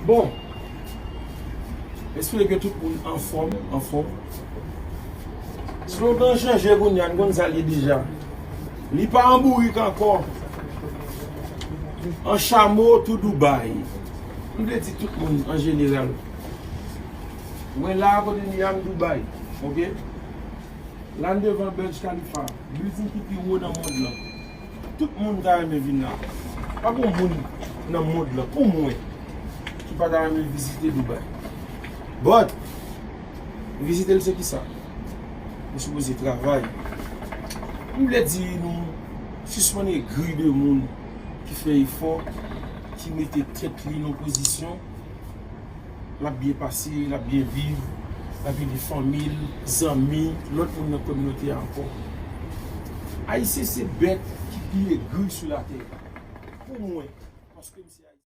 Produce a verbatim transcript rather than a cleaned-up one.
Bon, espere ke tout moun anfòm, anfòm. Slogan chanje kounye a, n konn sa l ye deja. Li pa an bourik ankò. An chamo tou Dubai. M vle di tout moun an jeneral. Mwen la kote n ye a, m Dubai. Oke? La n devan Burj Khalifa, building ki pi wo nan mond lan. Tout moun ta renmen vin la. Pa gen moun nan mond lan, pou mwen, ki pa ta renmen vizite Dubai. But, vizite l se kisa? Nou sipoze travay. M vle di nou sispann egri de moun ki fè efò, ki mete tèt li nan pozisyon, l ap byen pase, l ap byen viv, l ap ede fanmi l, zanmi, lòt moun nan kominote a ankò. Ayisyen se bèt ki pi egri sou latè. Pou mwen, paske m se